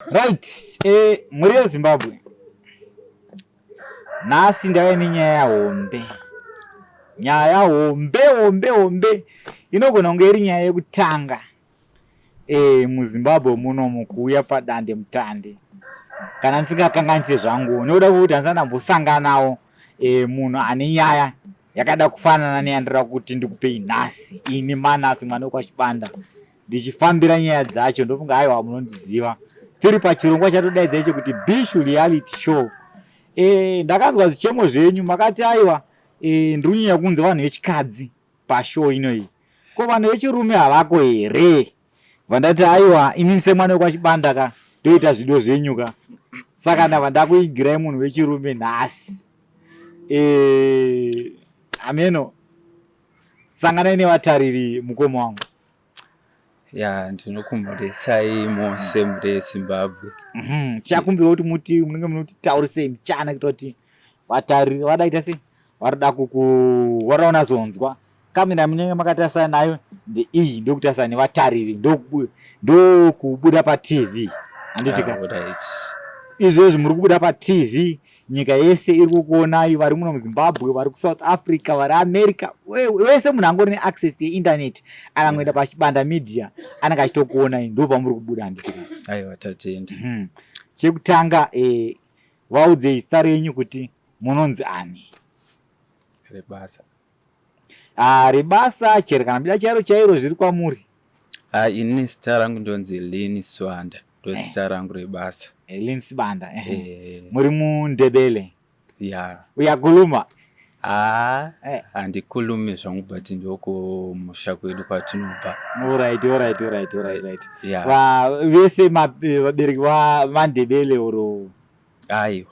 Right, mhuri yeZimbabwe, nhasi ndauya nenyaya hombe, nyaya hombe hombe hombe inogona kunge iri nyaya yekutanga muZimbabwe munomu kuuya padande mutande, kana ndisingakanganise zvangu, nekuda kwekuti handisati ndambosanganawo munhu ane nyaya yakada kufanana neyandira kuti ndikupei nhasi. Ini Manasi mwana wekwaChibanda, ndichifambira nyaya dzacho, ndofunga aiwa munondiziva. Tiri pachirongwa chatodaidza icho kuti Bishu Reality Show. Ndakanzwa zvichemo zvenyu, makati aiwa, ndiri kunyanya kunze vanhu vechikadzi pashow ino iyi, ko vanhu vechirume havako here? Vandati aiwa, inini semwana wekwaChibanda ka, ndoita zvido zvenyu ka, saka ndabva ndakuigirai munhu wechirume nhasi. Ameno sanganai nevatariri, mukoma wangu. Ya, ndinokumhoresai mose muri eZimbabwe. Tichakumbira kuti muti munenge munotitaurisei muchana, kuita kuti vatariri vadaita sei, varida kuku varaona zonzwa. Kamera munenge makatarisa nayo ndeiyi, ndokutarisa nevatariri, ndokubuda paTV, handiti ka? Right. Izvozvi muri kubuda paTV, nyika yese iri kukuonai, vari muno muZimbabwe, vari kuSouth Africa, vari America, wese munhu angori neaccess yeinternet akangoenda paChibanda Media anenge achitokuonai, ndo pamuri kubuda, handiti ka? Aiwa, tatenda. Chekutanga, vaudzei zita renyu kuti munonzi ani. Rebasa? Ah, rebasa chero kana muchida chairo chairo, zviri kwamuri. Ah, ini zita rangu ndonzi Lini Swanda, ndo zita rangu rebasa. Lini Sibanda. Muri muNdebele? Ya. Uyakhuluma? Ah, handikhulumi zvangu, but ndokumusha kwedu kwatinobva. Alright. Ya. Vese vabereki vaMandebele oro? Aiwa,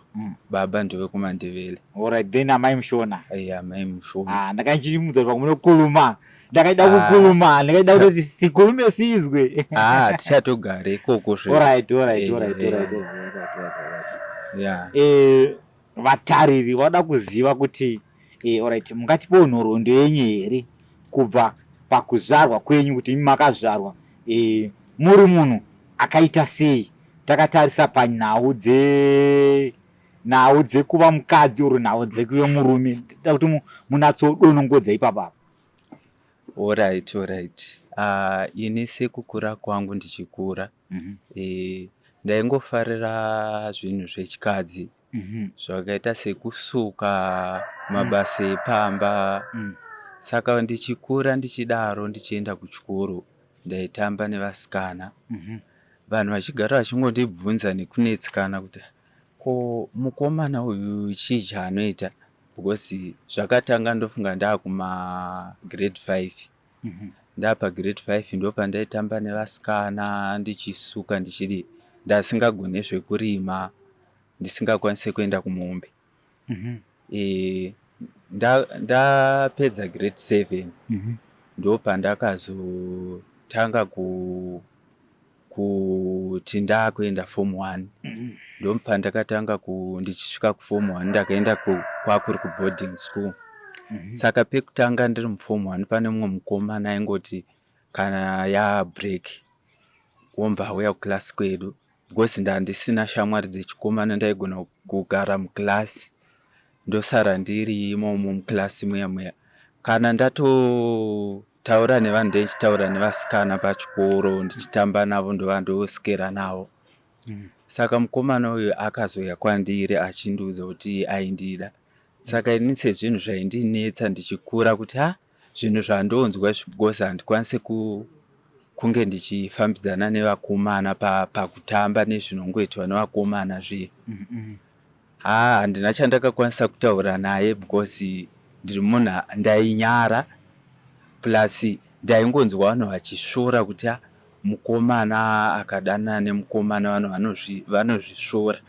baba ndevekuMandebele. Alright, then amai muShona? Ya, mai muShona. Ah, ndakaichimudza kuti munokhuluma, ndakaida kukhuluma, ndakaida kutoti sikhulume sizwe. Ah, tichatogara ikoko zve. Alright. Alright. Ya. Vatariri vada kuziva kuti alright, mungatipewo nhoroondo yenyu here kubva pakuzvarwa kwenyu, kuti imi makazvarwa muri munhu akaita sei, takatarisa panhau dze nhau dzekuva mukadzi uri nhau dzekuve murume? Da kuti munatsodonongodza ipapapa. Alright. Ini sekukura kwangu, ndichikura, ndaingofarira zvinhu zvechikadzi, zvakaita sekusuka, mabasa epamba. Saka ndichikura ndichidaro, ndichienda kuchikoro, ndaitamba nevasikana. Vanhu vachigara vachingondibvunza nekunetsekana kuti ko mukomana uyu chii chaanoita, because zvakatanga ndofunga ndaakuma grade 5. Ndapa grade 5 ndopandaitamba nevasikana, ndichisuka, ndichidii, ndasingagone zvekurima, ndisingakwanisi kuenda kumombe. Ndapedza grade 7 ndopandakazotanga kuti ndakuenda form 1. Ndopandakatanga ndichisvika kuform 1, ndakaenda kwakuri kuboarding school. Saka pekutanga ndiri muform 1, pane mumwe mukomana aingoti kana yabreak wobva auya kuclass kwedu, because ndandisina shamwari dzechikomana. Ndaigona kugara muclass, ndosara ndiri imomo muclass muya muya. Kana ndatotaura nevanhu, ndichitaura nevasikana pachikoro, ndichitamba navo, ndova ndosikera navo. Saka mukomana uyu akazouya kwandiri achindiudza kuti aindida. Saka ini sezvinhu zvaindinetsa ndichikura kuti ha, zvinhu zvandonzwa izvi, because handikwanisi kunge ndichifambidzana nevakomana pakutamba nezvinongoitwa nevakomana zviye. Ha, handina chandakakwanisa kutaura naye because ndiri munhu ndainyara, plus ndaingonzwa vanhu vachisvora kuti ha, mukomana akadanana nemukomana, vanhu vanozvisvora.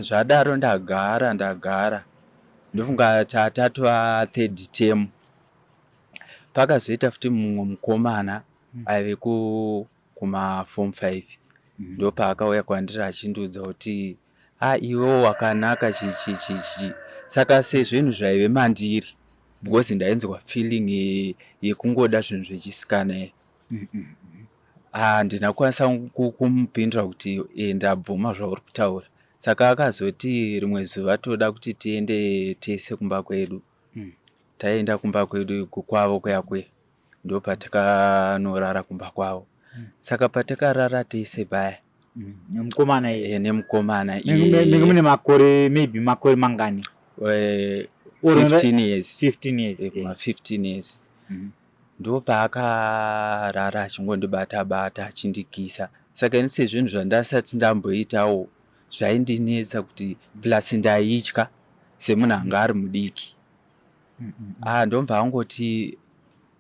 Zvadaro ndagara ndagara, ndofunga chatatova third term, pakazoita futi mumwe mukomana aive kuma form 5. Ndopaakauya kwandiri achindiudza kuti a, iwewo wakanaka, chichi chichi. Saka sezvinhu zvaive mandiri, because ndainzwa feeling yekungoda zvinhu zvechisikana iyi. Handina kukwanisa kumupindura kuti ndabvuma zvauri kutaura. Saka akazoti rimwe zuva toda kuti tiende tese kumba kwedu. Taenda kumba kwedu kwavo kuya kuya ndopatakanorara kumba kwavo. Saka patakarara tese paya Nemukomana iye. Nemukomana Menge mune makore, maybe makore mangani? 15 years. 15 years. Kuma 15 years. Ndopaakarara achingondibata bata achindikisa. Saka ini sezvinhu zvandasati ndamboitawo zvaindinetsa kuti plus ndaitya semunhu anga ari mudiki. Ah, ndomva angoti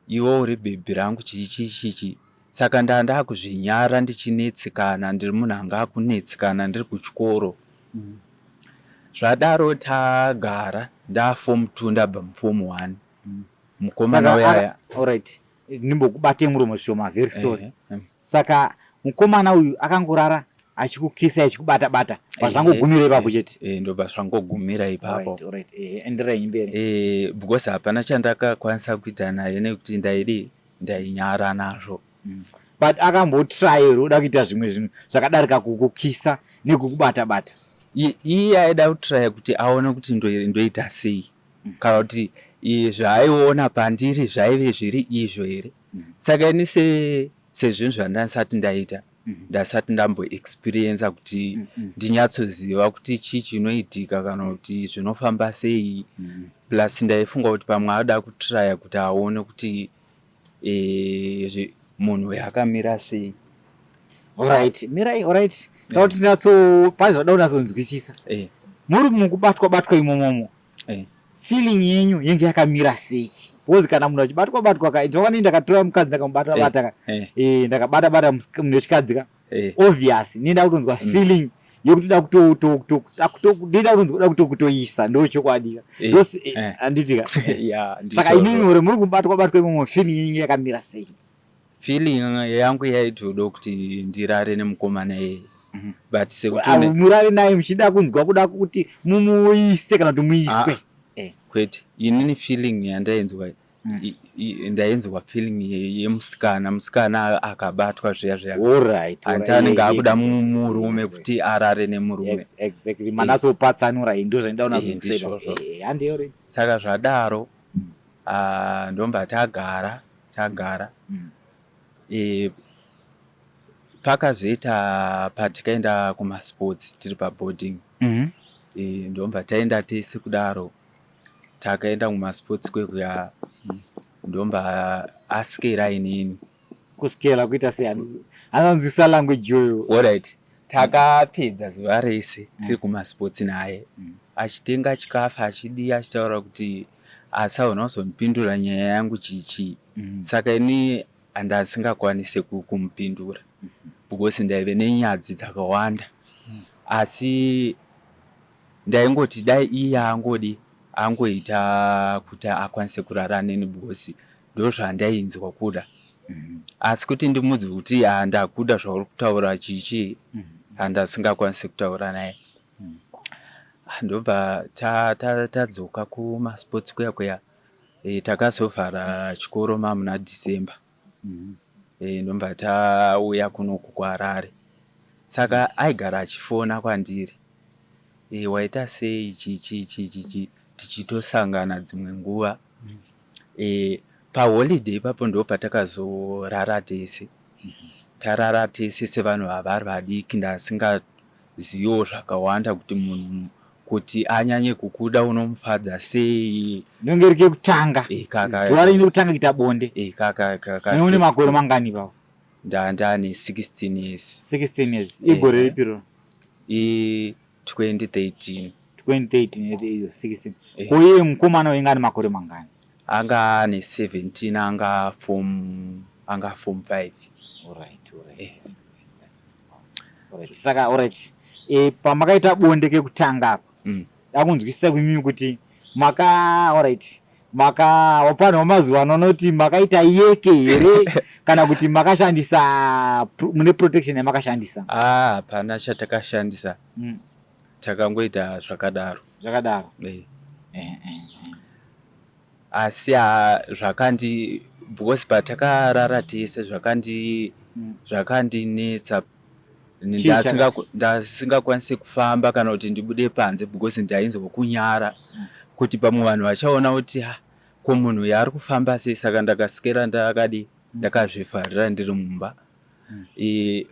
iwe uri bhebhi rangu chii chii chii chii. Saka ndaa ndakuzvinyara ndichinetsekana, ndiri munhu anga akunetsekana ndiri kuchikoro. Zvadaro tagara ndaform 2 ndabva muform 1. Mukomana uyaya. Alright, ndimbokubate muromo zvishoma, very sorry. Saka mukomana uyu akangorara achikukisa achikubata bata, pazvangogumira ipapo chete? Ndobva zvangogumira ipapo. Alright, enderai mberi. Because hapana chandakakwanisa kuita naye nekuti ndaidi ndainyara nazvo. But akambotry here kuda kuita zvimwe zvinhu zvakadarika kukukisa nekukubata bata? Iye aida kutraya kuti aone kuti ndoita sei, kana kuti zvaaiona pandiri zvaive zviri izvo here. Saka ini sezvinhu zvandasati ndaita, ndasati ndamboexperiensa kuti ndinyatsoziva kuti chii chinoitika kana kuti zvinofamba sei. Plus ndaifunga kuti pamwe ada kutraya kuti aone kuti munhu uyu akamira sei. Alright, mirai, alright. Takuti tinyatso pane zvada kunyatsonzwisisa. Muri mukubatwa batwa imomomo. Feeling yenyu yenge yakamira sei? Because kana munhu achibatwa batwa ka, ndakaona ndakatora mukadzi ndakamubata bata ka. Ndakabata bata munhu wechikadzi ka. Obvious, ndinoda kutonzwa feeling yekuti da kuto kutonzwa da kutokutoisa, ndo chokwadi ka. Handiti ka. Saka imimi muri kubatwa batwa imomo, feeling yenyu yakamira sei? Feeling yangu yaitoda kuti ndirare nemukomana iyeye. But sekuti murare naye muchida kunzwa kuda kuti mumuise kana kuti muiswe? Kwete, inini feeling yandainzwa, ndainzwa feeling yemusikana, musikana akabatwa zviya zviya. Hanti anenge akuda murume kuti arare nemurume. Exactly, manatsopatsanura, ndo zvaida kunatso. Handiyori. Saka zvadaro ndomba tagara tagara. Pakazoita patikaenda kumasports tiri paboarding. Ndomba taenda tese kudaro, takaenda kumasports kwekuya, ndomba askera inini. Kuskera kuita sei? Hanzanzwisa language iyoyo. Alright, takapedza zuva rese tiri kumasports naye, achitenga chikafu, achidiya, achitaura kuti asi hauna kuzondipindura nyaya yangu chichii. Saka ini handasingakwanise kumupindura because ndaive nenyadzi dzakawanda, asi ndaingoti dai iye angodi angoita kuti akwanise kurara neni because ndozvandainzwa kuda. Asi kuti ndimudze kuti handakuda zvauri kutaura chichii, handasingakwanisi kutaura naye. Ndobva tadzoka kumasports kuya kuya. Takazovhara chikoro mamuna December. Ndobva tauya kunoku kuHarare. Saka aigara achifona kwandiri, waita sei chii chii chii chii, tichitosangana dzimwe nguva. Paholiday ipapo ndo patakazorara tese. Tarara tese sevanhu vavari vadiki, ndasingaziviwo zvakawanda kuti munhu kuti anyanye kukuda unomufadza sei. Ndinenge rike kutanga zuva renyu rekutanga kuita bonde. Une makore mangani ipapo? Ndane 16 years. 16 years, igore ripi roro? I 2013. 2013 at the age of 16. Ko iye mukomana uyu ane makore mangani? Anga ane 17, anga form 5. Alright. Saka alright, pamakaita bonde kekutanga apa, dakunzwisisa kwimimi kuti maka, alright, maka wapanhu wamazuva ano anoti makaita yeke here kana kuti makashandisa mune protection yamakashandisa? Ah, hapana chatakashandisa. Takangoita zvakadaro. Zvakadaro. Asi zvakandi because patakarara tese zvakandi Zvakandinetsa. Ndasingakwanise kufamba kana kuti ndibude panze because ndainzwa kunyara kuti pamwe vanhu vachaona kuti ha ko munhu uyu ari kufamba sei. Saka ndakasikira ndakadi ndakazvivharira ndiri mumba. E,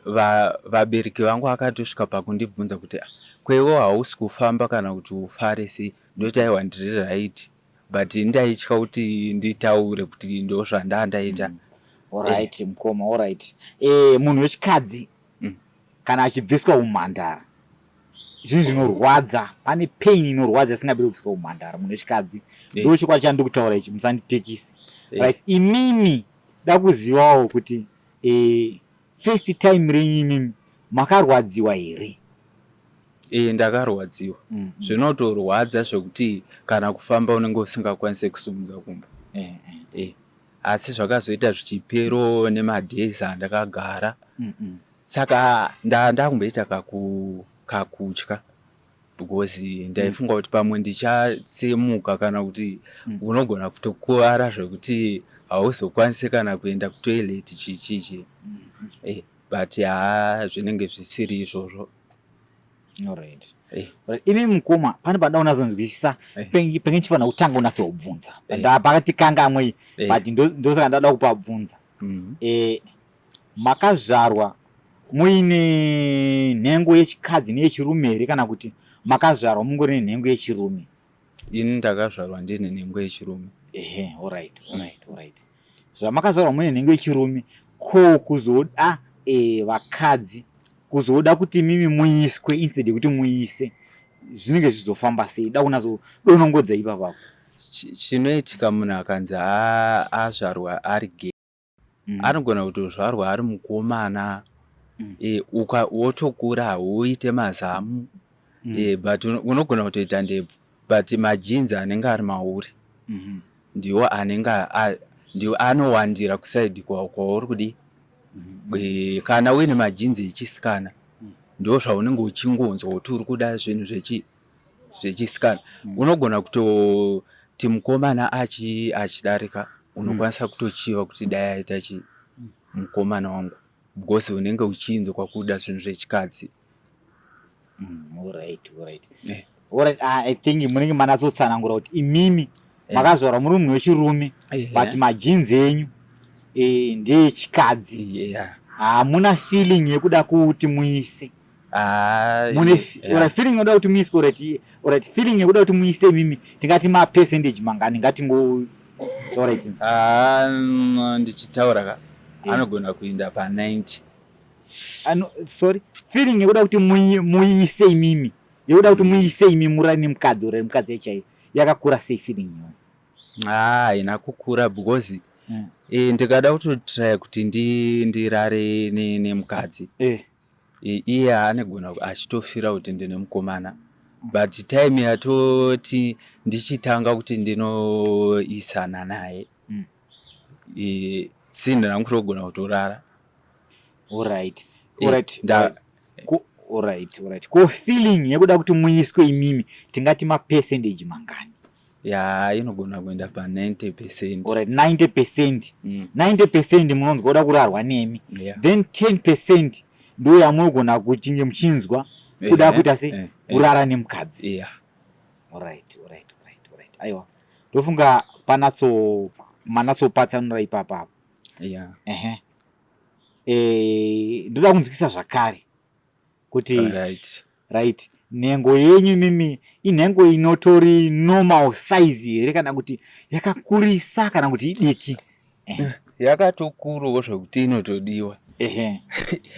vabereki vangu vakatosvika pakundibvunza kuti kweiwo hausi kufamba kana kuti ufare sei. Ndoti aiwa, ndiri right, but ndaitya kuti nditaure kuti ndo zvandandaita. Alright mukoma, alright. Munhu wechikadzi kana achibviswa umhandara, zvinhu zvinorwadza, pane pain inorwadza isingabiri kubviswa umhandara munhu wechikadzi. Ndo chokwadi chandiri kutaura ichi, musandipikisi. Right, imimi da kuzivawo kuti first time renyu imimi makarwadziwa here? E, ndakarwadziwa. Zvinotorwadza zvekuti kana kufamba unenge usingakwanisi kusumudza kumba. Asi zvakazoita zvichipero nemadays andakagara. Saka ndakumboita kakutya because ndaifunga kuti pamwe ndichatsemuka kana kuti unogona kutokuvara zvekuti hauzokwanisi kana kuenda kutoilet chichichi. But haa, zvinenge zvisiri izvozvo. Alright. Right. Imi mukoma, pane panda unazonzwisisa penge ndichifanira kutanga unatsokubvunza. Ndapakati kangamwe, but ndosaka ndada kupabvunza. Makazvarwa muine nhengo yechikadzi neyechirume here, kana kuti makazvarwa mungori nenhengo yechirume? Ini ndakazvarwa ndine nhengo yechirume. Ehe, alright, alright, alright. Zvamakazvarwa muine nhengo yechirume, ko kuzoda vakadzi, kuzoda kuti mimi muiswe instead yekuti muise, zvinenge zvichizofamba sei? Da kunatso donongodza ipapapo. Chinoitika, munhu akanzi azvarwa ari gay, anogona kutozvarwa ari mukomana, wotokura hauite mazamu, but unogona kutoita ndebvu, but magenes anenge ari mauri ndiwo anenge ndiwo anowandira kuside kwauri kudi. Kana uine magenes echisikana, ndo zvaunenge uchingonzwa kuti uri kuda zvinhu zvechisikana. Unogona kutoti mukomana achidarika, unokwanisa kutochiva kuti dai aita chi mukomana wangu, because unenge uchinzwa kuda zvinhu zvechikadzi. Alright. Alright, ah, I think munenge manatsotsanangura kuti imimi makazvarwa muri munhu wechirume, but magenes enyu ndeyechikadzi. Hamuna feeling yekuda kuti muise. Ah, mune alright, feeling yekuda kuti muise, alright, alright, feeling yekuda kuti muise imimi tingati mapercentage mangani? Ngatingo, alright. Ah, ndichitaura ka, anogona kuenda pa90. Ano, sorry, feeling yekuda kuti muise imimi, yekuda kuti muise imi murari nemukadzi, urari mukadzi chaiyo, yakakura sei feeling iyoyo? Ah, haina kukura because ndikada kutotraya kuti ndirare nemukadzi, iye anogona achitofira kuti ndine mukomana, but time yatoti ndichitanga kuti ndinoisana naye, tsinde rangu rinogona kutorara. Alright. Alright. Alright, alright. Ko feeling yekuda kuti muiswe imimi tingati mapercentage mangani? Ya, inogona kuenda pa90%. Alright, 90%. 90% munonzwa kuda kurarwa nemi. Then 10% ndo yamunogona kuchinge muchinzwa kuda kuita sei? Kurara nemukadzi. Alright, alright, alright, alright. Aiwa, ndofunga panatso manatsopatsanura ipapapo. Ehe. Ndoda kunzwisa zvakare kuti right, nhengo yenyu imimi inhengo inotori normal size here, kana kuti yakakurisa, kana kuti idiki? Yakatokurawo zvekuti inotodiwa. Ehe,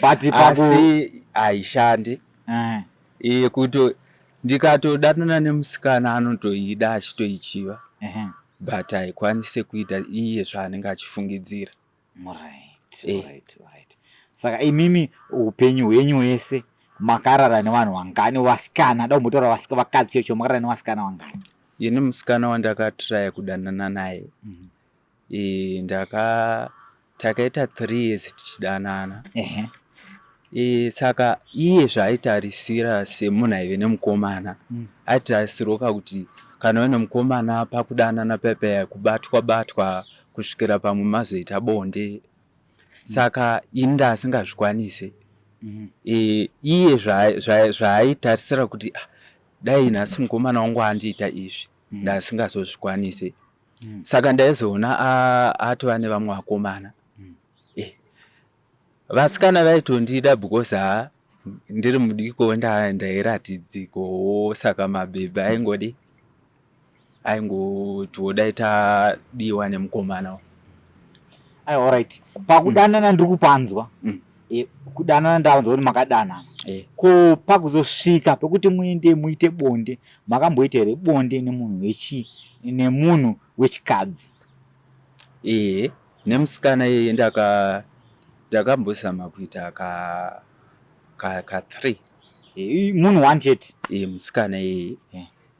but paku Asi haishandi. Kuti ndikatodanana nemusikana anotoida achitoichiva, but haikwanisi kuita iye zvaanenge achifungidzira. Right, alright. Saka imimi upenyu hwenyu hwese makarara nevanhu vangani, vasikana? Da kumbotaura vakadzi checho, makarara nevasikana vangani? Ini musikana wandakatraya kudanana naye, ndaka takaita 3 years tichidanana. Saka iye zvaaitarisira semunhu aive nemukomana, aitarisirwa kuti kana uine mukomana pakudanana paya kubatwa batwa kusvikira pamwe mazoita bonde. Saka ini ndaasingazvikwanise. E, iye zvaaitarisira kuti ah, dai nhasi mukomana wangu andiita izvi, ndasingazozvikwanise. Saka ndaizoona atova nevamwe vakomana. Eh, vasikana vaitondida because ha ndiri mudiko, ndairatidzikowo, saka mabhebhi aingodi aingotiwo dai tadiwa nemukomana. Aiwa, alright, pakudanana ndiri kupanzwa. E, kudanana ndavanzwa kuti makadanana. Ko pakuzosvika pekuti muende muite bonde, makamboita here bonde nemunhu wechi nemunhu wechikadzi? Ehe, nemusikana iyeye ndakambozama kuita ka ka ka 3. E, munhu one chete? E, musikana iyeye.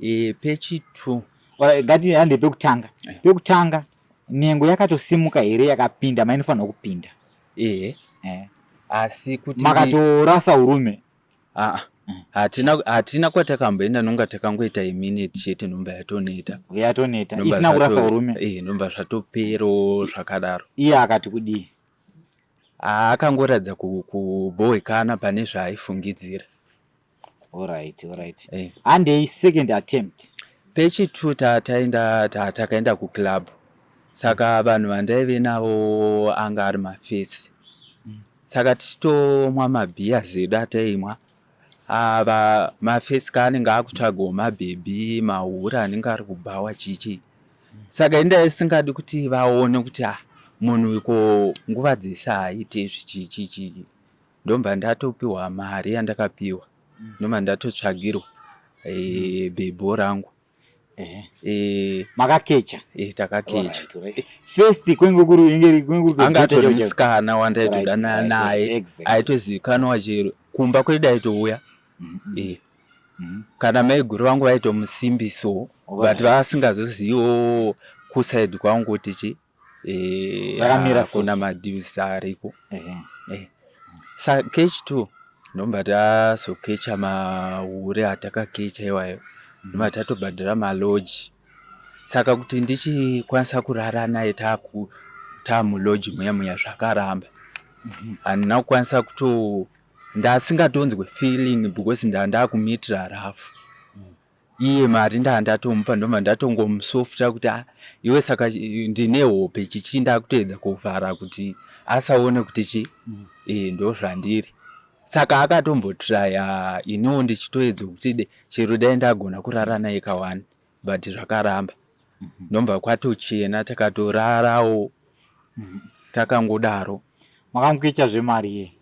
E, pechi 2. Alright, ngati hande pekutanga. Pekutanga nhengo yakatosimuka here, yakapinda mainofanirwa kupinda? Ehe. Asi kuti Makatorasa urume? Aa, hatina kwatakamboenda, nonga takangoita iminute chete, nomba yatoneta. Yatoneta isina kurasa urume? Eh, nomba zvatopero zvakadaro. Iye akati kudii? Akangoratidza kubhowekana pane zvaaifungidzira. Alright. Handei second attempt. Pechi 2 taenda takaenda kuclub. Saka vanhu vandaive navo anga ari mafesi, saka tichitomwa mabhiya edu ataimwa, ava mafesi kaanenge akutsvagawo mabhebhi, mahura anenge ari kubhawa chichi. Saka inda isingadi kuti vaone kuti ah, munhu iko nguva dzese haaite izvi, chichi chichi. Ndobva ndatopiwa mari yandakapiwa, ndobva ndatotsvagirwa bhebho rangu. Makakecha? Takakecha. Alright. First kwenge kuri inge kwenge kuri Anga atori musikana wandaitodanana naye. Aitozivikanwa chero kumba kwedu aitouya. Kana maiguru vangu vaitomusimbisawo, but vasingazoziviwo kuside kwangu kuti chi Zvakamira so. Kuna madeals ariko. Sa kechi 2 ndobva tazokecha mahure atakakecha iwayo, ndobva tatobhadhara malodge. Saka kuti ndichikwanisa kurara naye tamulodge muya muya, zvakaramba. Handina kukwanisa kuto ndasingatonzwe feeling because ndandakumiitira rafu. Iye mari ndandatomupa, ndobva ndatongomusofta kuti ah, iwe saka ndine hope chichi, ndakutoedza kuvhara kuti asaone kuti chi ndo zvandiri. Saka akatombotraya, iniwo ndichitoedza kuti de chero dai ndagona kurara naye kawani, but zvakaramba. Ndobva kwatochena, takatorarawo takangodaro. Makamukecha zvemari ye?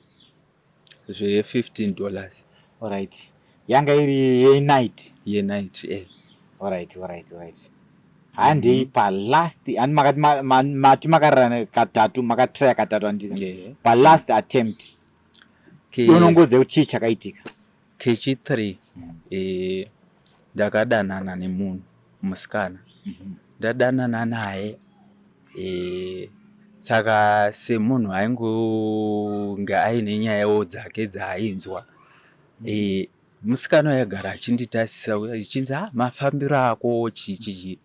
Zve$15. Alright, yanga iri yenight? Yenight, eh. Alright, handei palast. Handi makati mati makarara katatu, makatraya katatu, handika? Yeah. Palast attempt, donongodze kuti chii chakaitika. Kechi 3, ndakadanana nemunhu musikana. Ndadanana naye, saka semunhu aingonge aine nyayawo dzake dzaainzwa, musikana aigara achinditasisa achinzi, ah, mafambiro ako chii chii.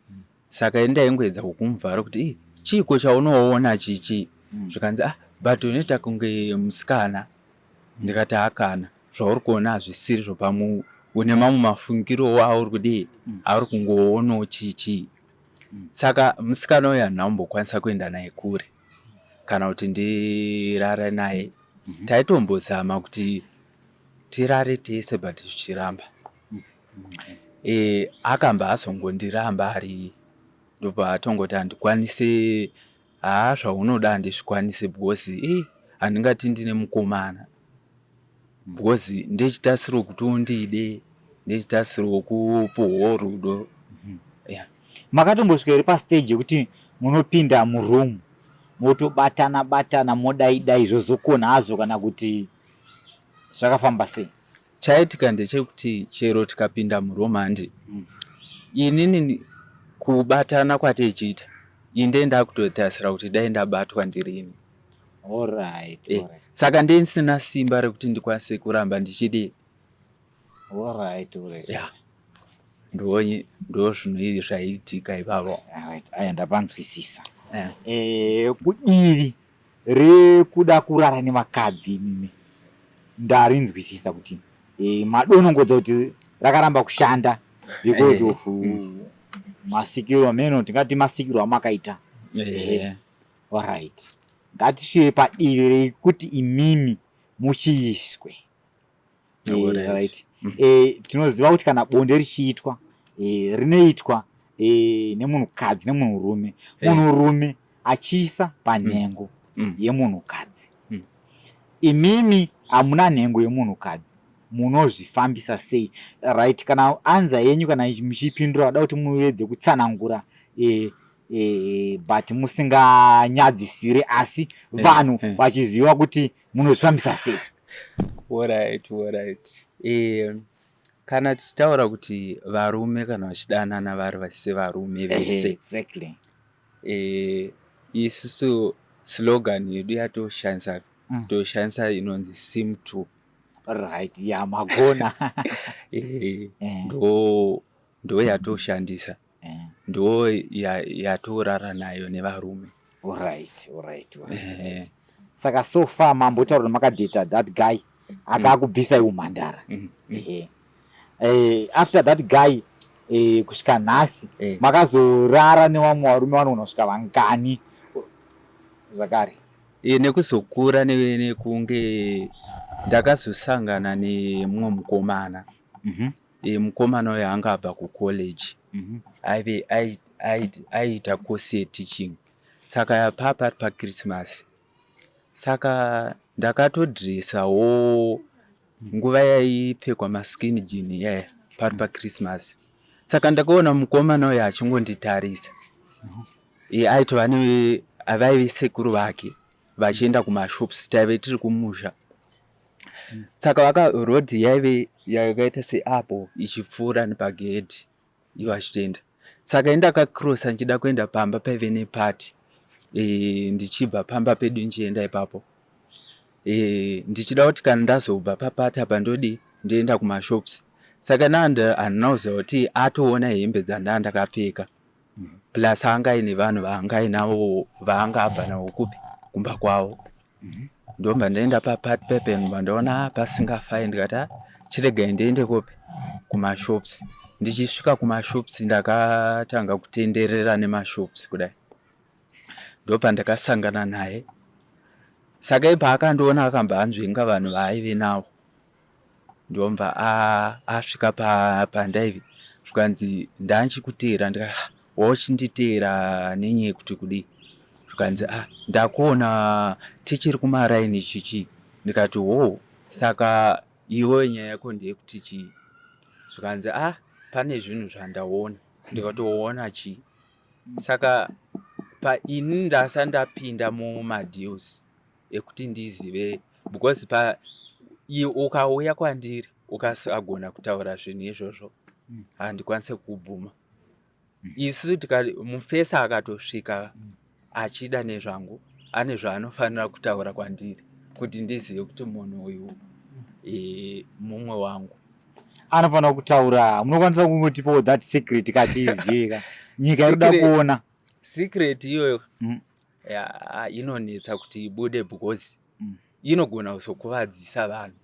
Saka ini ndaingoedza kukumuvhara kuti, "Ih, chiiko chaunoona chichi?" Zvikanzi, "Ah, but unoita kunge musikana." Ndikati, "Hakana, zvauri kuona hazvisirizvo, pamwe une mamwe mafungiro auri kudii, auri kungoonawo chichi." Saka musikana uyu handina kumbokwanisa kuenda naye kure kana kuti ndirare naye. Taitombozama kuti tirare tese, but zvichiramba. Akamba azongondiramba ari, ndobva atongoti, "Handikwanise, haa, zvaunoda handizvikwanise because handingati ndine mukomana, because ndechitasiro kuti undide, ndechitasiro kupuhwawo rudo." Yeah. Makatombosvika here pastage yekuti munopinda muroom, motobatana batana, modai dai, zvozokona hazvo, kana kuti zvakafamba sei? Chaitika ndechekuti chero tikapinda muroom, handi inini kubatana kwateichiita, inde ndakutotarisira kuti dai ndabatwa ndirini. Saka ndisina simba rekuti ndikwanise kuramba ndichidi. Yeah, ndo zvino zvaiitika ipavo. Alright, aya ndapanzwisisa. Kudivi Rekuda kurara nevakadzi imimi ndarinzwisisa kuti madonongodza kuti rakaramba kushanda because of masikiro ameno, tingati masikiro amakaita. Alright, ngatisviye padivi rekuti imimi muchiiswe. Right. Tinoziva kuti kana bonde richiitwa, rinoitwa nemunhukadzi nemunhurume, munhurume achiisa panhengo yemunhukadzi. Imimi hamuna nhengo yemunhukadzi, munozvifambisa sei? Right, kana anza yenyu, kana muchipindura, vada kuti muedze kutsanangura, but musinganyadzisire, asi vanhu vachiziva kuti munozvifambisa sei. Alright. Kana tichitaura kuti varume kana vachidanana vari sevarume vese, isusu slogan yedu yatoshandisa, toshandisa inonzi sim 2. Right, ya, magona. Ndo yatoshandisa, ndo yatorara nayo nevarume. Alright. Saka so far mambotaura kuti makadheta that guy akakubvisai umhandara. After that guy, kusvika nhasi, makazorara nevamwe varume vanogona kusvika vangani zvakare? Nekuzokura, nekunge ndakazosangana nemumwe mukomana. Mukomana uyo anga abva kucollege, aive aiita course yeteaching. Saka papa paChristmas, saka ndakatodhiresawo nguva yaipfekwa maskin jean iyaya pari paChristmas. Saka ndakaona mukomana uyo achingonditarisa. Aitova vaive sekuru vake vachienda kumashops, taive tiri kumusha. Saka vaka road yaive yakaita seapo ichipfuura nepagedhi, ivo vachitoenda. Saka ini ndakakrosa ndichida kuenda pamba paive nepati, ndichibva pamba pedu ndichienda ipapo, ndichida kuti kana ndazobva papati apa ndodi ndoenda kumashops. Saka handina kuziva kuti atoona hembe dzandaa ndakapfeka, plus anga aine vanhu vaanga ainavo, vaanga abva navo kupi, kumba kwavo. Ndobva ndaenda papati pepe, ndobva ndaona pasingafai, ndikati, "Ah, chiregai ndiende kupi, kumashops." Ndichisvika kumashops, ndakatanga kutenderera nemashops kudai, ndopandakasangana naye. Saka ipa akandiona, akambva anzvenga vanhu vaaive navo, ndobva asvika pandaive, zvikanzi, "Ndanchikuteera." Ndikati, "Ah, wauchinditeera nenyaya yekuti kudii?" Zvikanzi, "Ah, ndakuona tichiri kumaraini chichi." Ndikati, "Ho, saka iwe nyaya yako ndeyekuti chii?" Zvikanzi, "Ah, pane zvinhu zvandaona." Ndikati, "Waona chii?" Saka paini ndasa ndapinda mumadeals ekuti ndizive, because pa ukauya kwandiri ukasagona kutaura zvinhu izvozvo, handikwanise kukubvuma. Isu mufesa akatosvika achida nezvangu, ane zvaanofanira kutaura kwandiri kuti ndizive kuti munhu uyu mumwe wangu. Anofanira kutaura, munokwanisa kungotipawo that secret katiizive? Nyika iri kuda kuona. Secret iyoyo inonetsa kuti ibude because inogona kuzokuvadzisa vanhu,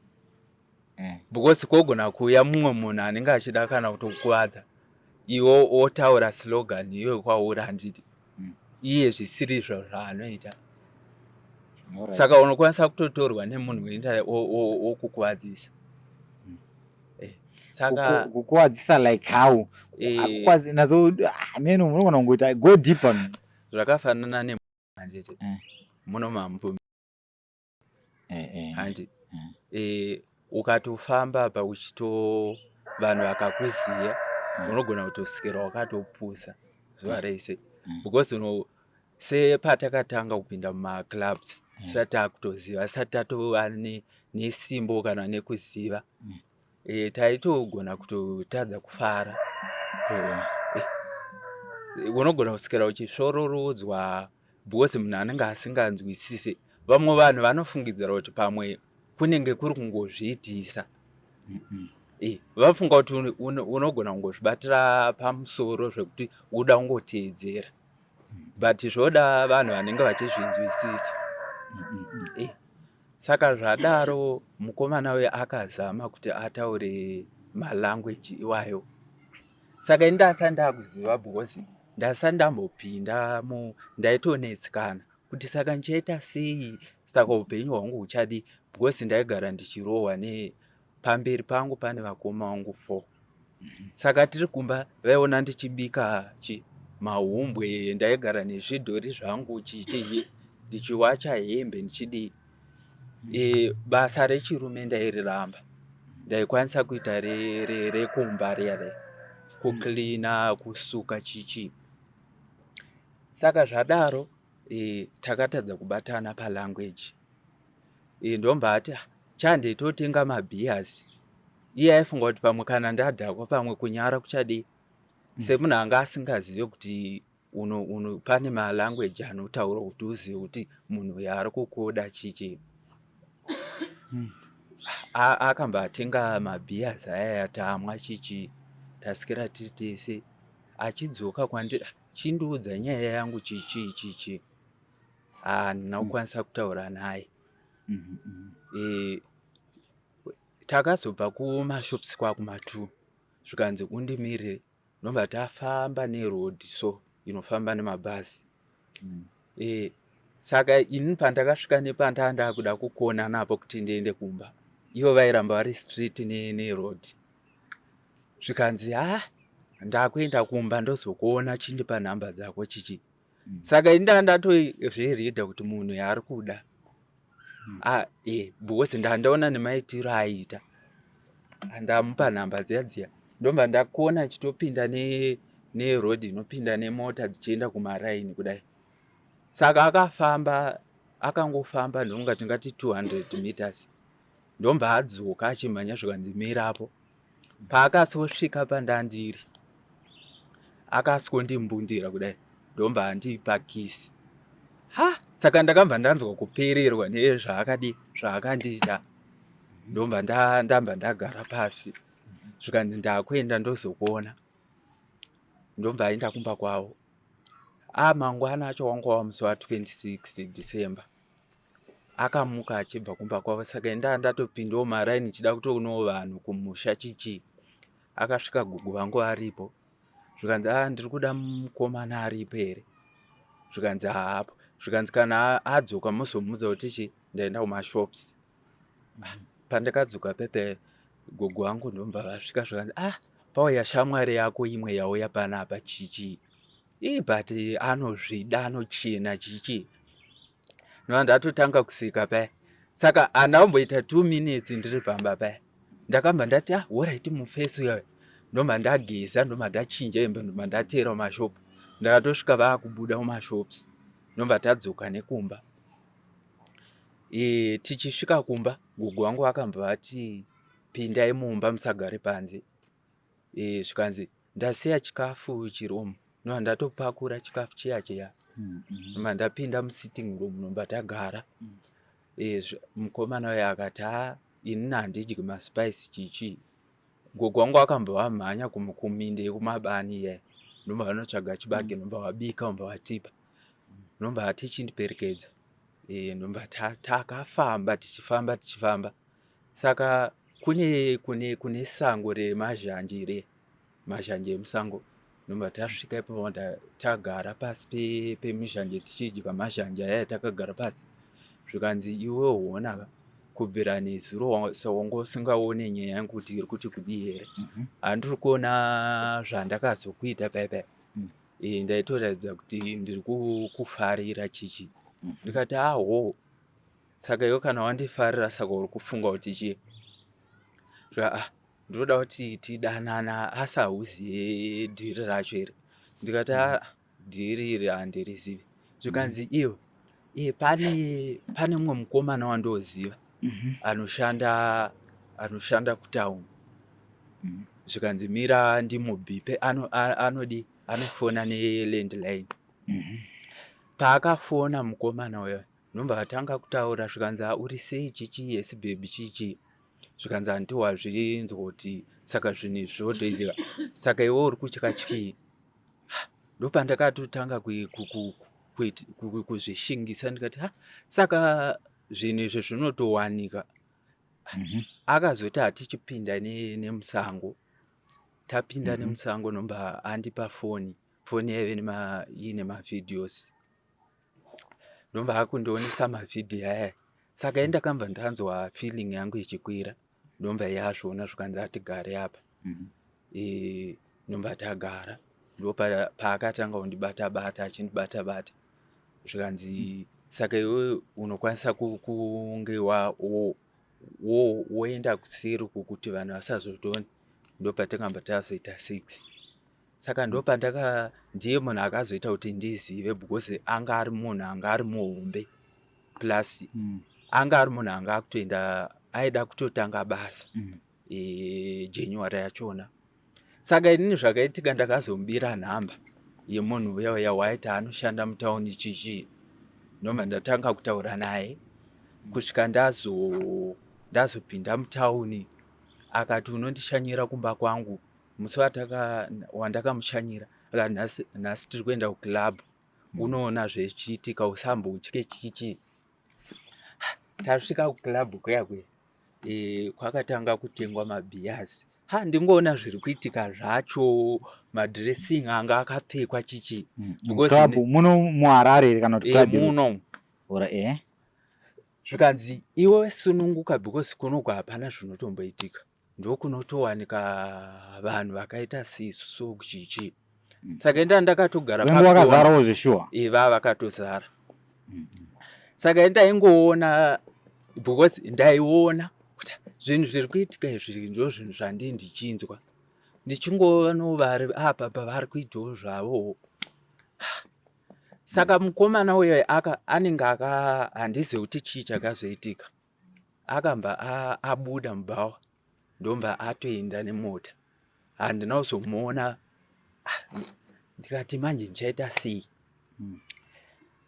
because kogona kuuya mumwe munhu anenge achida kana kutokuvadza iwe, otaura slogan iyoyo kwauri, handiti? Iye zvisiri izvo zvaanoita. Saka unokwanisa kutotorwa nemunhu oenda okukuvadzisa. Saka Kukuvadzisa like how? Akukwadzi nazo meno munogona kungoita go deeper. Zvakafanana ne, handiti, muno mamvumi, handi? Ukatofamba apa uchito vanhu vakakuziya, unogona kutosikira wakatopusa zuva rese, because uno sepatakatanga kupinda mumaclubs, tisati takutoziva, tisati tatova nesimbo kana nekuziva, taitogona kutotadza kufara. Unogona kuswera uchisvororodzwa because munhu anenge asinganzwisisi. Vamwe vanhu vanofungidzira kuti pamwe kunenge kuri kungozviitisa. Vafunga kuti unogona kungozvibatira pamusoro zvekuti uda kungoteedzera, but zvoda vanhu vanenge vachizvinzwisisa. Eh, saka zvadaro mukomana uyo akazama kuti ataure malanguage iwayo. Saka ini ndasati ndakuziva because ndasati ndambopinda mu ndaitonetsekana kuti saka ndichaita sei saka upenyu hwangu huchadii because ndaigara ndichirohwa ne pamberi pangu pane vakoma vangu four. Saka tiri kumba vaiona ndichibika chi mahumbwe ndaigara nezvidhori zvangu chichi ndichiwacha hembe ndichidii. E, basa rechirume ndairiramba ndaikwanisa kuita rekumba re, re riya riya kucleana kusuka chichi. Saka zvadaro e, takatadza kubatana palanguage. E, ndomba ati ah, chande totenga mabeers. Iye aifunga kuti pamwe kana ndadhakwa pamwe kunyara kuchadii. Semunhu anga asingazive kuti uno, uno, pane malanguage anotaura kuti uzive kuti munhu uyu ari kukuda chichi. Akamba atenga mabeers aya tamwa chichi tasikira tiri tese achidzoka kwandiri chindiudza nyaya yangu chichi chichi handina kukwanisa kutaura naye. E, takazobva kumashops kwakuma2 zvikanzi undimirire ndobva tafamba neroad so inofamba nemabhazi. E, saka ini pandakasvika nepanda ndakuda kukona napo kuti ndiende kumba ivo vairamba vari street neroad zvikanzi ha ndakuenda kumba ndozokuona chindipa nhamba dzako chichi. Saka ini ndaa ndatozviridha kuti munhu yaari kuda. Ah, eh, because ndandaona nemaitiro aiita ndamupa nhamba dziya dziya ndobva ndakona chitopinda neroad inopinda nemota dzichienda kumaraini kudai. Saka akafamba akangofamba ndonga tingati 200 meters ndobva adzoka achimhanya zvikanzi mirapo. Paakasosvika pandandiri akasondimbundira kudai ndobva andipa kisi. Ha, saka ndakabva ndanzwa kupererwa nezvaakadi zvaakandiita ndobva ndamba ndagara pasi zvikanzi ndakuenda ndozokuona ndobva aenda kumba kwavo. A mangwana acho wanga wava musi wa 26 December akamuka achibva kumba kwavo saka indaa ndatopindawo maraini ndichida kutoonawo vanhu kumusha chichii. Akasvika gogo vangu varipo zvikanzi a ndiri kuda mukomana aripo here zvikanzi haapo zvikanzi kana adzoka mozomuudza kuti chi ndaenda kumashops. Pandakadzoka pepe gogo vangu ndobva vasvika zvikanzi ah pauya shamwari yako imwe yauya panapa chichii. Ii but anozvida anochena chichi. Ndobva ndatotanga kuseka paya. Saka handina kumboita 2 minutes ndiri pamba paya. Ndakabva ndati ah horaiti mufesi uya uya. Ndobva ndageza ndobva ndachinja hembe ndobva ndateera mumashopu. Ndakatosvika vakubuda mumashops ndobva tadzoka nekumba. E, tichisvika kumba gogo vangu vakabva vati pindai mumba musagare panze. E, zvikanzi ndasiya chikafu chiromu ndobva ndatopakura chikafu chiya chiya. Ndobva ndapinda musitting room ndobva tagara. E, mukomana uya akati ha inini handidyi maspice chichi. Gogo wangu akambva vamhanya kuminda yekumabani iya ndobva vanotsvaga chibage ndobva vabika ndobva vatipa ndobva vati chindiperekedza. E, ndobva takafamba tichifamba tichifamba saka kune kune kune sango remazhanje riya mazhanje emusango ndobva tasvika ipapo tagara pasi pemizhanje tichidya mazhanje aya takagara pasi zvikanzi iwe hona ka kubvira nezuro wanga usingaone nyaya yangu kuti iri kuti kudii here. Handiri kuona zvandakazokuita paya paya. E, ndaitoratidza kuti ndiri kufarira chichi. Ndikati aho saka iwe kana wandifarira saka uri kufunga kuti chii? Ah, ndinoda kuti tidanana asi hauzive dhiri racho here? Ndikati ah, dhiri iri handirizivi. Zvikanzi iwe e, pane pane mumwe mukomana wandoziva anoshanda anoshanda kutown. Zvikanzi mira ndimubhipe anodi anofona nelandline. Paakafona mukomana uya ndobva atanga kutaura zvikanzi uri sei chichi yes baby chichi. Zvikanzi hanti wazvinzwa kuti saka zvinhu izvi zvotoitika saka iwe uri kutya chii? Ndopandakatotanga Kuzvishingisa ndikati ha, saka zvinhu izvi zvinotowanika. Akazoti hatichipinda nemusango. Tapinda nemusango, ndomba andipa foni. Foni yaive iine mavideos, ndomba akundionesa mavhidhiyo aya. Saka indakambva ndanzwa feeling yangu ichikwira. Ndomba yazviona, zvikanzi atigare apa. Ndomba tagara, ndo paakatanga kundibata bata, achindibata bata, zvikanzi saka iwe unokwanisa kunge woenda kuseri kuti vanhu vasazotoni. Ndopatakamba tazoita sex. Saka ndopandaka, ndiye munhu akazoita kuti ndizive, because anga ari munhu anga ari muhombe, plus anga ari munhu anga akutoenda, aida kutotanga basa January yachona. Saka inini zvakaitika, ndakazomubira nhamba yemunhu uya uya waiti anoshanda mutauni chichi. Ndobva ndatanga kutaura naye kusvika ndazopinda mutauni. Akati unondishanyira kumba kwangu. Musi wandakamushanyira akati nhasi tiri kuenda kuclub, unoona zvechiitika, usambotye chichi. Tasvika kuclub kuya kuya, kwakatanga kutengwa mabeers. Ha, ndingoona zviri kuitika zvacho, madressing anga akapfekwa chichi. Club muno muHarare here kana kuti club muno. Ora eh. Zvikanzi iwe sununguka, because kunoku hapana zvinotomboitika, ndokunotowanika vanhu vakaita sesu chichi. Saka enda ndakatogara. Vengu vakazarawo zveshuwa. Iva vakatozara. Saka ndaingoona, because ndaiona kuti zvinhu zviri kuitika izvi ndo zvinhu zvandii ndichinzwa, ndichingoona vari apa pavari kuitawo zvavowo. Saka mukomana uyo aka anenge aka, handizivi kuti chii chakazoitika, akamba abuda mubhawa, ndomba atoenda nemota, handina kuzomuona. Ah, ndikati manje ndichaita sei?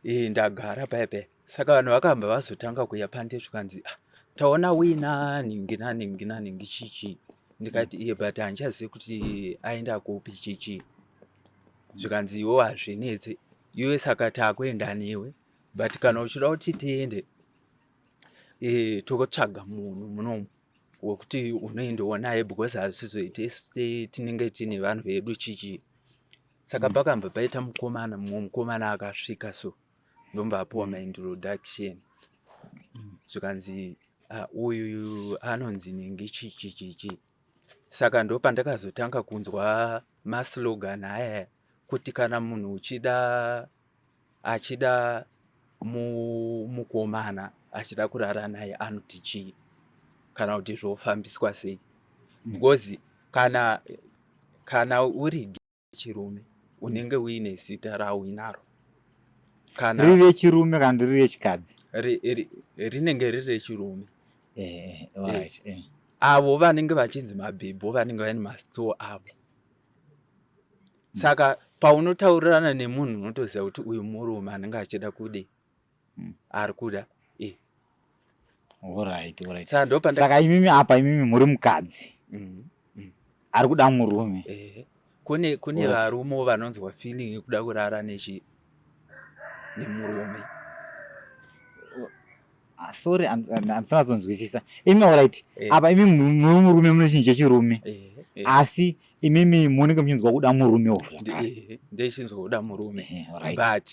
Ndagara paya paya. Saka vanhu vakamba vazotanga kuuya pande, zvikanzi ah, taona wina nhingi nanhingi nanhingi chichi. Ndikati iye, but handichazivi kuti aenda kupi chichi. Zvikanzi iwo hazvinetse iwe, saka takuenda newe, but kana uchida kuti tiende, totsvaga munhu munomu wekuti unoendawo naye, because hazvizoiti tinenge tine vanhu vedu chichi. Saka pakambva paita mukomana, mumwe mukomana akasvika, so ndomba apiwa maintroduction, zvikanzi ah, uyu anonzi ningi chichi chichi. Saka ndopandakazotanga kunzwa maslogan aya kuti kana munhu uchida, achida mukomana, achida kurara naye, anoti chii kana kuti zvofambiswa sei, because kana uri chirume unenge uine zita rauinaro. Kana riri rechirume kana riri rechikadzi? Rinenge riri rechirume. Alright. Avo vanenge vachinzi mabhebho vanenge vaine masitoo avo. Saka paunotaurirana nemunhu unotoziva kuti uyu murume anenge achida kudi, ari kuda. Alright. Saka ndopanda Saka imimi apa, imimi muri mukadzi ari kuda murume. Kune varume vanonzwa feeling yekuda kurara nemurume. Ah, sorry, handisinatsonzwisisa imi. Alright. Apa imi muri murume, mune chinhu chechirume, asi imimi munenge muchinzwa kuda murumewo zvakare. Ndechinzwa kuda murume, but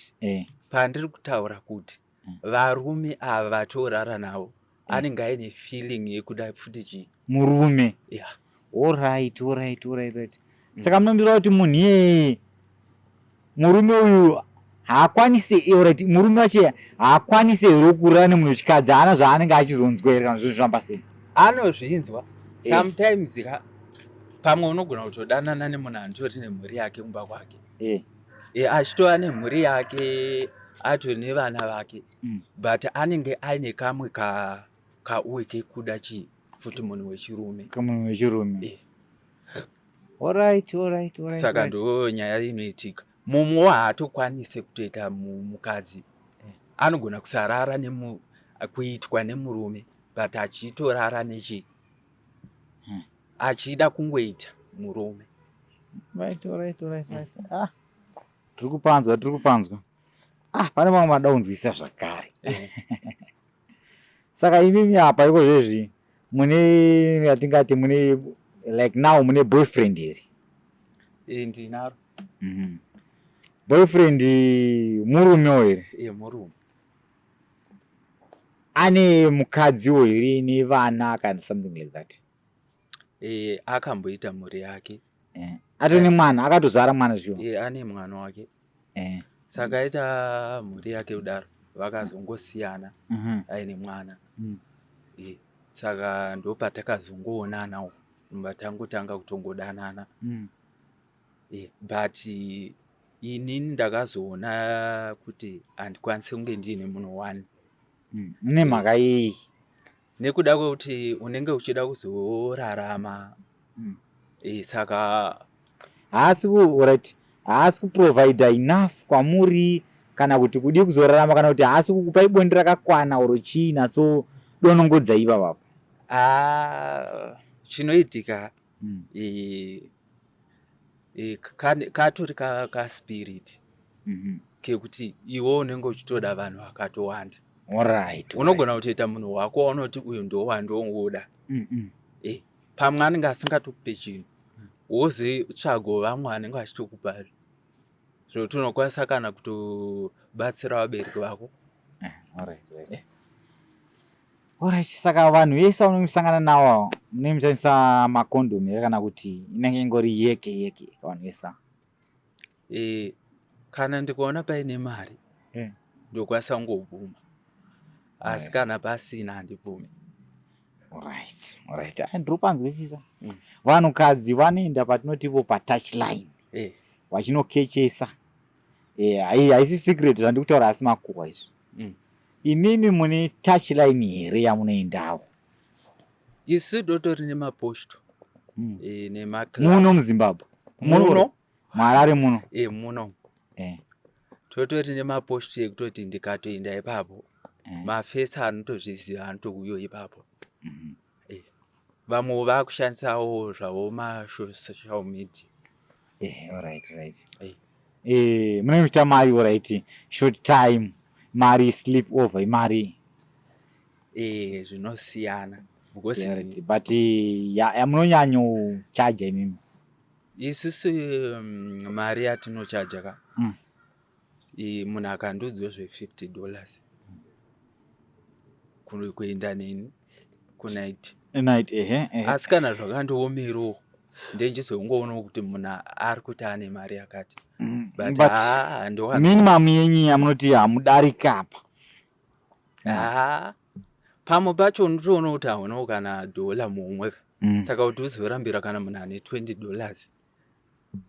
pandiri kutaura kuti varume ava vatorara navo anenge aine feeling yekuda futi chii? Murume. Yeah. Alright. Saka munondira kuti munhu iyeye, murume uyu haakwanisi, alright, murume wacho haakwanisi here kurara nemunhu wechikadzi? Haana zvaanenge achizonzwa here kana zvinhu zvifamba sei? Anozvinzwa sometimes ka. Pamwe unogona kutodanana nemunhu anotori nemhuri yake kumba kwake, achitova nemhuri yake, atori nevana vake, but anenge aine kamwe ka kauye kekuda chii futi, munhu wechirume. Kamunhu wechirume. Alright. Saka ndo nyaya inoitika. Mumwe haatokwanise kutoita mukadzi, anogona kusarara kuitwa nemurume, but achitorara nechi achida kungoita murume. Right. Ah, tiri kupanzwa, tiri kupanzwa. Ah, pane mamwe mada kunzwisisa zvakare. Saka imimi apa iko zvezvi mune yatingati mune like now mune boyfriend here? Eh, ndinaro. Boyfriend murumewo here? Eh, murume. Ane mukadziwo here nevana kana something like that? Eh, akamboita mhuri yake. Atone mwana, akatozvara mwana zviwo. Eh, ane mwana wake. Saka aita mhuri yake kudaro, vakazongosiyana aine mwana. Saka ndopatakazongoonanawo, tangotanga kutongodanana. But inini ndakazoona kuti handikwanisi kunge ndiine munhu one. Nemhaka yei? Nekuda kwekuti unenge uchida kuzorarama. Saka haasi right, haasi kuprovida enough kwamuri kana kuti kudi kuzorarama, kana kuti haasi kukupai bonde rakakwana oro chii? Natso donongodza ipapapa. Ah, chinoitika katori kaspirit kekuti iwe unenge uchitoda vanhu vakatowanda. Unogona kutoita munhu wako waunoti uyu ndo wandongoda. Pamwe anenge asingatokupe chinhu, wozotsvagawo vamwe vanenge vachitokupa zvokuti unokwanisa kana kutobatsira vabereki vako. Alright, saka vanhu vese vanosangana navo munenge muchishandisa makondomu here, kana kuti inenge ingori yeke yeke vanhu vese? Kana ndikaona paine mari ndokwanisa kungobvuma, asi kana pasina handibvumi. Alright. Ai, ndiri kupanzwisisa. Vanhukadzi vanoenda patinotipo patouchline vachinokechesa. Haisi secret zvandiri kutaura, asi makuhwa izvi. Imimi mune touchline here yamunoendawo? Isu totori nemaposto Muno muZimbabwe? Muno. MuHarare muno? Muno. Totori nemaposto ekutoti ndikatoenda ipapo, mafesi anotozviziva, anotouyawo ipapo. Vamwe vakushandisawo zvavo masocial media. Alright. Munenge muchiita mari, alright, short time mari, sleep over imari? Zvinosiyana because Alright, but yamunonyanyochaja imimi? Isusu mari yatinochaja ka, munhu akandiudzwa zve$50 kuenda neni kunight. Night, ehe ehe. Asi kana zvakandiomerawo ndenjizongoonawo kuti munhu ari kuti ane mari yakati, but But haa, handiwanzi. Minimum yenyu yamunoti hamudariki apa? Haa, pamwe pacho unotoona kuti haunawo kana dhola mumwe ka. Saka kuti uzorambira kana munhu ane $20,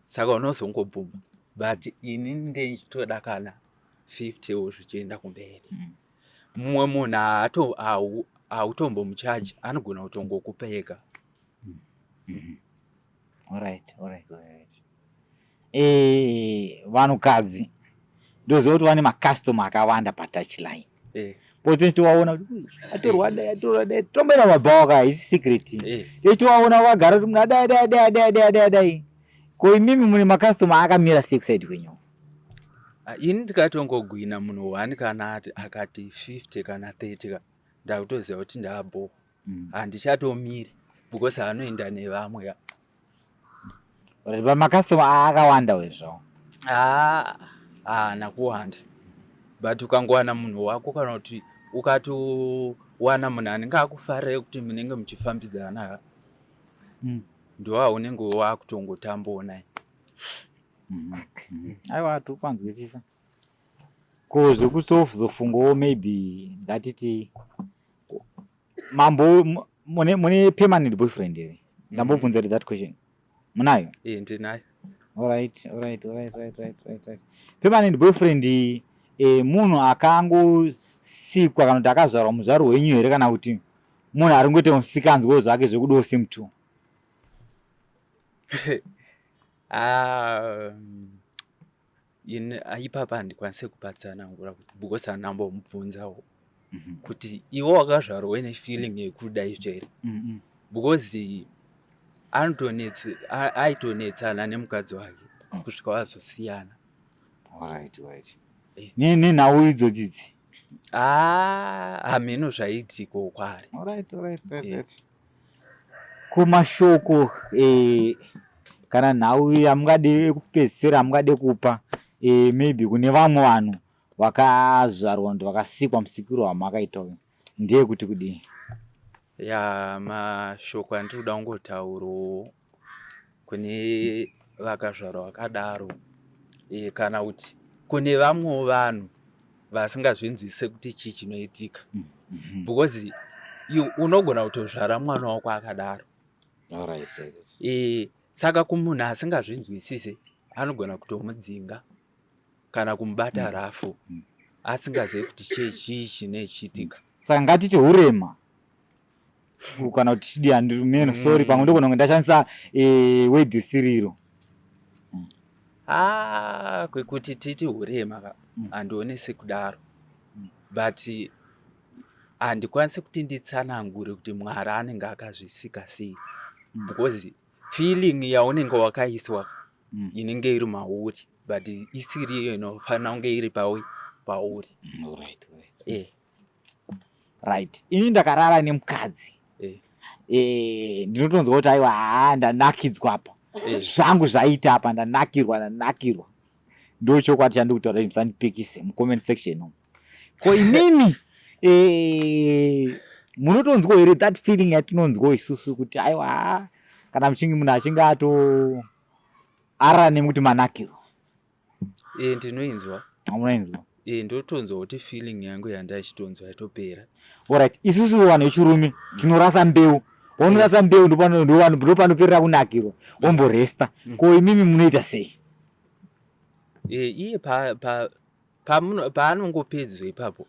saka unozongobvuma, but ini ndechitoda kana 50 wo zvichienda kumberi. Mumwe munhu hautombomuchaji, anogona kutongokupa ega. Alright. Vanhukadzi ndoziva kuti vane makastoma akawanda patouchline. Potse tovaona kuti "Uyu, atorwa dai, atorwa dai." Tomboenda mabhawa ka, haisi secret. Tichitovaona vagara kuti munhu adai, dai, dai, dai, dai, dai, dai. Ko imimi mune makastoma akamira sei kuside kwenyu? Ah, ini ndikatongogwina munhu one, kana akati 50 kana 30 ka, ndakutoziva kuti ndabho. Handichatomiri because anoenda nevamwe ka. Alright, pamakastoma akawanda here zvavo? Haa, haana kuwanda, but ukangowana munhu wako, kana kuti ukatowana munhu anenge akufarira kuti munenge muchifambidzana ka, ndowaunenge wakutongotambawo naye. Aiwa, tiri kupanzwisisa. Ko zvekuzofungawo, maybe ngatiti mambo mune permanent boyfriend here? Ndambobvunza kuti that question munayo? Eh, ndinayo. Alright. Permanent boyfriend munhu akangosikwa kana kuti akazvarwa muzvaro wenyu here, kana kuti munhu ari kungoita musikanzwawo zvake zvekudawo semutu? Ah, ini ipapa handikwanisi kupatsanangura kuti because handambomubvunzawo kuti iwe wakazvarwa uine feeling yekuda izvo here, because aitonetsana nemukadzi wake kusvika vazosiyana. Alright. Nenhau idzodzi idzi. Ah, hameno zvaiitiko kwaari. Alright. Kumashoko kana nhau yamungade kupedzisira amungade kupa maybe kune vamwe vanhu vakazvarwa kuti vakasikwa musikiro wamakaita uyu ndeyekuti kudii? Ya, mashoko andiri kuda kungotaurawo kune vakazvarwa vakadaro kana kuti kune vamwewo vanhu vasingazvinzwisise kuti chii chinoitika, because unogona kutozvara mwana wako akadaro. Saka kumunhu asingazvinzwisise anogona kutomudzinga kana kumubata rafu asingazivi kuti chii chine chiitika. Saka ngatiti hurema kana kuti chidi handimeno, sorry, pamwe ndogona kunge ndashandisa word isiriro. Ah, kwekuti titi hurema ka, handioni sekudaro, but handikwanisi kuti nditsanangure kuti Mwari anenge akazvisika sei, because feeling yaunenge wakaiswa inenge iri mauri, but isiri iyo inofanira kunge iri pauri. Right, ini ndakarara nemukadzi, ndinotonzwa kuti aiwa, haa, ndanakidzwa apa, zvangu zvaita apa, ndanakirwa, ndanakirwa. Ndo chokwadi chandiri kutaura, musandipikise mucomment section umu. Ko imimi munotonzwa here that feeling yatinonzwa isusu kuti aiwa, haa, kana muchinge munhu achinge ato arara nemi kuti manakirwa? Ndinoinzwa. Munoinzwa? Ndotonzwa kuti feeling yangu yandachitonzwa yatopera. Alright, isusu vanhu vechirume tinorasa mbeu. Unorasa mbeu, ndopanoperera kunakirwa, womboresta. Ko imimi munoita sei? Iye paanongopedzwa ipapo,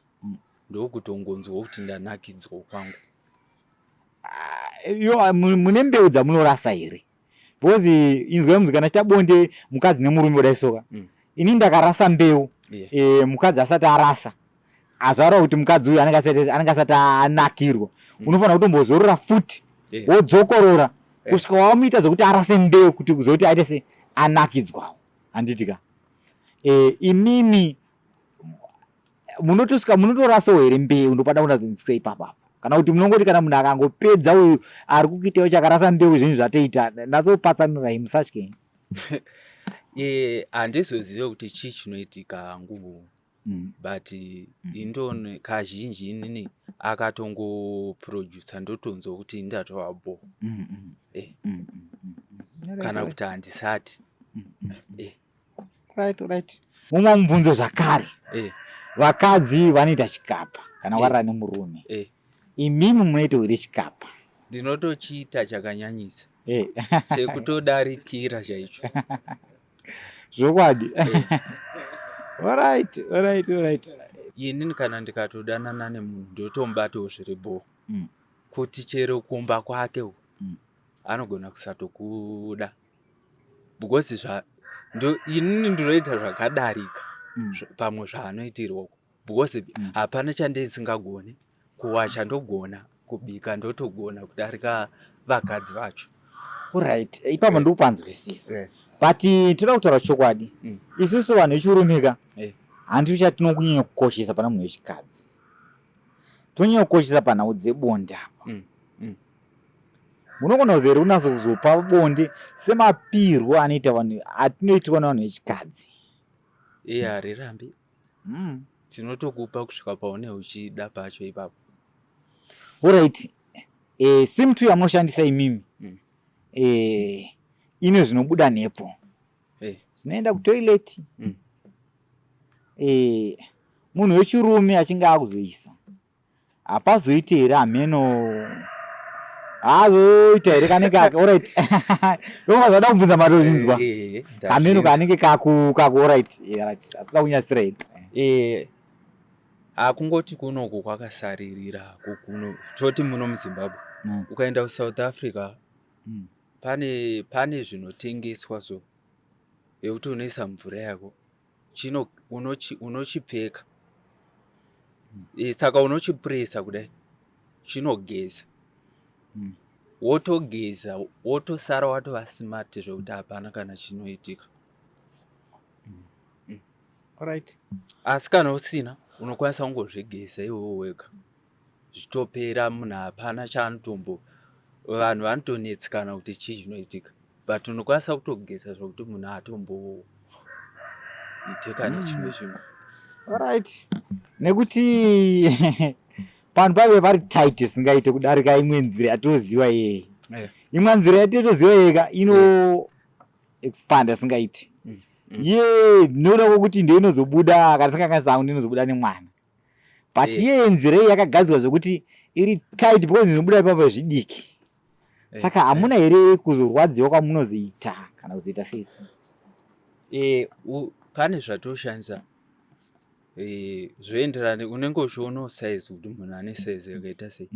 ndokutongonzwa kuti ndanakidzwa kwangu. Ah, yo mune mbeu dzamunorasa here? Because inzwai munzi kana chita bonde mukadzi nemurume kudai soka, ini ndakarasa mbeu, mukadzi asati arasa, azvarwa kuti mukadzi uyu anenge asati anakirwa, unofanira kutombozorora futi, wodzokorora kusvika wamuita zvokuti arase mbeu kuti kuzoti aite se anakidzwawo, handiti ka? Imimi munotosvika munotorasawo here mbeu? Ndopada kunazonzwisisa ipapapo. Kana kuti munongoti kana munhu akangopedza uyu ari kukuitawo chakarasa mbeu, zvinhu zvatoita natsopatsanurai, musatye. Handizozive kuti chii chinoitika hangu, but indone kazhinji inini akatongoproducer ndotonzwa kuti ndatova bo, kana kuti handisati. Right, mumwe mubvunzo zvakare. Vakadzi vanoita chikapa kana warara nemurume. Imimi munoita here chikapa? Ndinotochiita chakanyanyisa, chekutodarikira chaicho. Zvokwadi? Alright. Inini kana ndikatodanana nemunhu ndotomubatawo zviri bho, kuti chero kumba kwake uko anogona kusatokuda, because zva ndo inini ndinoita zvakadarika pamwe zvaanoitirwa uko, because hapana chandisingagoni. Kuwacha ndogona, kubika ndotogona kudarika vakadzi vacho. Alright, ipapo ndikupanzwisisa, but toda kutaura chokwadi. Isusu vanhu vechirume ka, handicho chatinokunyanya kukoshesa pana munhu wechikadzi. Tonyanya kukoshesa panhau dzebonde apa. Munogona kuzi here kunatso kuzopa bonde semapirwo anoita vanhu atinoitwa nevanhu vechikadzi? Iye harirambi. Tinotokupa kusvika paune uchida pacho ipapo. Alright, sim 2 yamunoshandisa imimi ine zvinobuda nhepo zvinoenda kutoilet. Munhu wechirume achinge akuzoisa, hapazoiti here? Hameno haazoita here kanenge aka? Alright, ndonga zvada kubvunza, matozvinzwa. Kameno kanenge kaku alright. Right, asida kunyasira hedu. Hakungoti kunoku kwakasaririra kuno, toti muno muZimbabwe. Ukaenda kuSouth Africa, pane zvinotengeswa so yekuti unoisa mvura yako chino unochipfeka, saka unochipuresa kudai chinogeza, wotogeza, wotosara watova smart zvekuti hapana kana chinoitika. Alright. Asi kana usina unokwanisa kungozvigeza iwewe wega zvitopera, munhu hapana chaanotombo, vanhu vanotonetsekana kuti chii chinoitika, but unokwanisa kutogeza zvokuti munhu atomboite kana chimwe chinhu. Alright. Nekuti panhu paive pari tight zvisingaite kudarika imwe nzira yatinoziva iyeye. Imwe nzira yatinoziva yega ino expand asingaiti. Ye noda kwokuti ndiyo inozobuda kana singakanisa hangu ndinozobuda nemwana. But iye nzira iyi yakagadzirwa zvekuti iri tight because zvinobuda ipapo zvidiki. Saka hamuna here kuzorwadziwa kwamunozoita kana kuzoita sei? Pane zvatoshandisa zvoenderana, unenge uchionawo size kuti munhu ane size yakaita sei.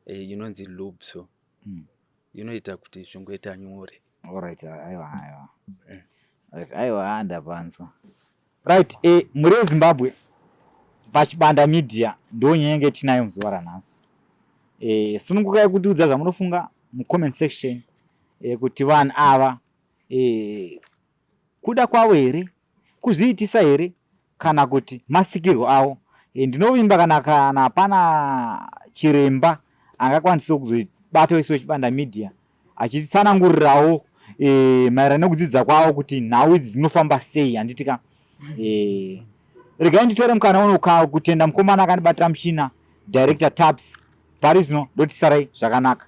Inonzi lube, so inoita kuti zvingoita nyore. Alright, aiwa aiwa. Right, aiwa ndapanzwa. Right, mhuri yeZimbabwe paChibanda Media ndo nyaya yange tinayo muzuva ranhasi. Sunungukai kutiudza zvamunofunga mucomment section kuti vanhu ava kuda kwavo here, kuzviitisa here kana kuti masikirwo avo. Ndinovimba kana pana chiremba angakwanisa kuzobata isu veChibanda Media achitsanangurirawo maererano nekudzidza kwavo kuti nhau idzi dzinofamba sei, handiti ka? Regai nditore mukana uno kutenda mukomana akandibatira muchina, Director Taps. Pari zvino ndotisarai zvakanaka.